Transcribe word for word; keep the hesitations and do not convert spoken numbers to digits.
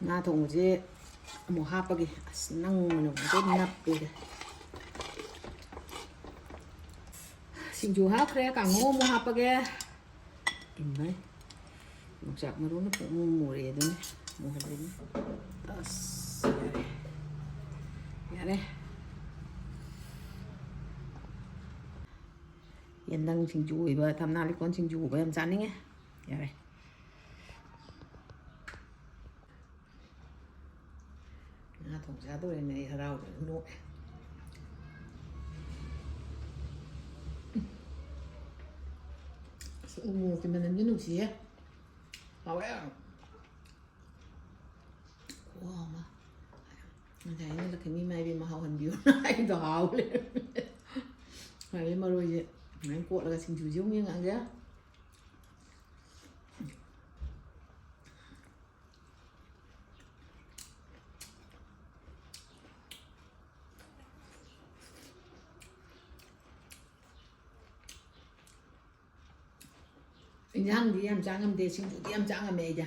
ꯉꯥ ꯊꯣꯡꯕꯁꯦ ꯑꯃꯨꯛ ꯍꯥꯞꯄꯒꯦ꯫ ꯑꯁ, ꯅꯪ ꯃꯅꯝꯁꯦ ꯅꯞꯄꯦꯗ꯫ ꯁꯤꯡꯖꯨ ꯍꯥꯞꯈ꯭ꯔꯦ, ꯀꯥꯡꯍꯧ ꯑꯃꯨꯛ ꯍꯥꯞꯄꯒꯦ꯫ ꯏꯃꯥꯏ, ꯌꯣꯡꯆꯥꯛ ꯃꯔꯨꯅ ꯄꯨꯡꯃꯨ ꯃꯨꯔꯦ ꯑꯗꯨꯅꯤ꯫ ꯃꯨꯍꯜꯂꯤꯅꯤ꯫ ꯑꯁ, ꯌꯥꯔꯦ꯫ ꯌꯥꯔꯦ꯫ ꯌꯦꯟꯗꯪ ꯁꯤꯡꯖꯨ ꯑꯣꯏꯕ, ꯊꯝꯅꯥ ꯂꯩꯀꯣꯟ ꯁꯤꯡꯖꯨ ꯑꯣꯏꯕ ꯌꯥꯝ ꯆꯥꯅꯤꯡꯉꯦ꯫ ꯌꯥꯔꯦ꯫ ꯉꯥ ꯊꯣꯡ ꯆꯥꯗꯣꯔꯦꯅꯦ, ꯑꯩ ꯍꯔꯥꯎꯗꯅ ꯅꯣꯛꯑꯦ꯫ ꯑꯁ, ꯎ ꯃꯣꯔꯣꯛꯀꯤ ꯃꯅꯝꯗꯤ ꯅꯨꯡꯁꯤꯍꯦ꯫ ꯍꯥꯎꯋꯦ꯫ ꯈꯨꯍꯥꯎ ꯑꯃ꯫ ꯉꯁꯥꯏ ꯑꯩꯅ ꯂꯛꯈꯃꯤ ꯃꯥꯏꯕꯤ ꯃꯍꯥꯎ ꯍꯟꯕꯤꯌꯨ ꯍꯥꯏꯗꯣ ꯍꯥꯎ ꯂꯩꯔꯝꯃꯦ꯫ ꯃꯥꯏꯕꯤ ꯃꯔꯣꯏꯁꯦ ꯑꯗꯨꯃꯥꯏꯅ ꯀꯣꯠꯂꯒ ꯁꯤꯡꯖꯨꯁꯦ ꯑꯃꯨꯛ ꯌꯦꯡꯉꯛꯑꯒꯦ꯫ ꯏꯟꯖꯥꯡꯗꯤ ꯌꯥꯝ ꯆꯥ ꯉꯝꯗꯦ, ꯁꯤꯡꯖꯨꯗꯤ ꯌꯥꯝ ꯆꯥ ꯉꯝꯃꯦ ꯑꯩꯗꯤ꯫